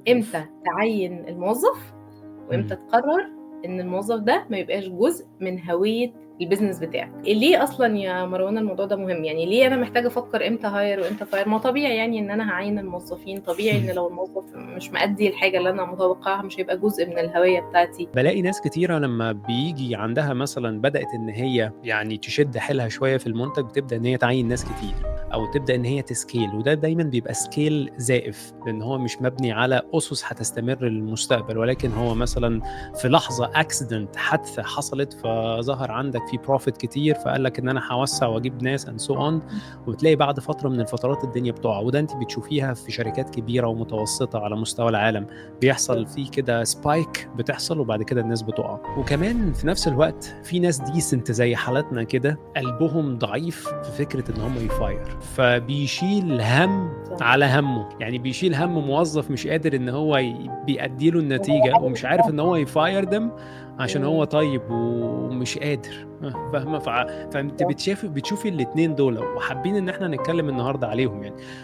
إمتى أوف. تعيّن الموظف، وإمتى تقرر إن الموظف ده ما يبقاش جزء من هوية الbusiness بتاعك. ليه أصلًا يا مروان الموضوع ده مهم؟ يعني ليه أنا محتاجة أفكر إمتى hire وإمتى fire؟ ما هو طبيعي يعني إن أنا هاعيّن الموظفين، طبيعي إن لو الموظف مش مأدّي الحاجة اللي أنا متوقعاها مش هيبقى جزء من الهوية بتاعتي. بالاقي ناس كتيرة لمّا بييجي عندها مثلًا بدأت إن هي يعني تشد حيلها شوية في المنتج، بتبدأ إن هي تعيّن ناس كتير أو تبدأ إن هي تscale، وده دايمًا بيبقى scale زائف، لإن هو مش مبني على أُسس هتستمر للمستقبل، ولكن هو مثلًا في لحظة accident، حادثة حصلت، فظهر عندك في profit كتير، فقال لك إن أنا هاوسّع وأجيب ناس and so on، وبتلاقي بعد فترة من الفترات الدنيا بتُقع، وده أنتِ بتشوفيها في شركات كبيرة ومتوسطة على مستوى العالم، بيحصل في كده spike بتحصل وبعد كده الناس بتُقع. وكمان في نفس الوقت في ناس decent زي حالاتنا كده قلبهم ضعيف في فكرة إن هم يfire، فبيشيل هَم على هَمّه، يعني بيشيل هَم موظف مش قادر إن هو بيأدّي له النتيجة ومش عارف إن هو يfire them عشان هو طيب ومش قادر، فاهمة؟ فأنتِ بتشوفي الاتنين دُولة، وحابين إن إحنا نتكلم النهارده عليهم يعني.